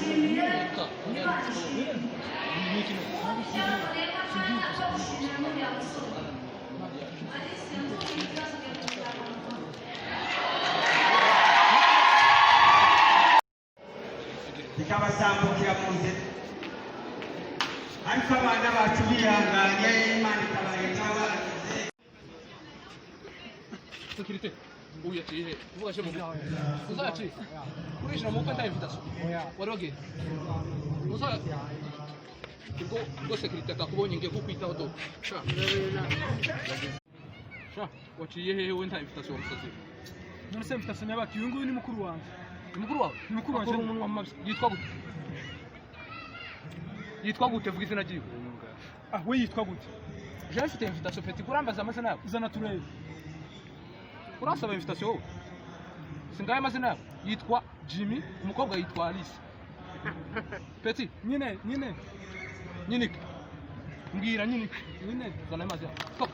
Ndabashimiye, Imana ishimwe. Cyaboneka ko gushimira n'uriya musore. Alice yatubwiye ikibazo nyakubahwa. Bikabasambukira mu nzira, ariko abana bacu bihanganye, Imana ikabarinda bagize. Sécurité. Ubu yaciye he? Kuvuga cyo mu uzayaciye. Urinjira mu bukwe nta invitation. Wari wagiye. Uza ubwo sécurité atakubonye, ngiye kukwitaho do. Sha. Sha, waciye hehe wowe nta invitation, wamusazi? None se mfite nyabaki? Uyu nguyu ni mukuru wanjye. Ni mukuru wawe? Ni mukuru wanjye. Akora umunwa mabi. Yitwa gute? Yitwa gute? Vuga izina ryiwe. Ah, we yitwa gute? Jewe mfite invitation, petit, kurambaza amazina yabo. Zana turebe. Urasaba invitation wowe? Singaye amazina yabo. Yitwa Jimmy, umukobwa yitwa Alice. Petit, Nyine, nyine. Nyinike. Mbwira nyinike. Nyine. Zana amazi yawe. Stop.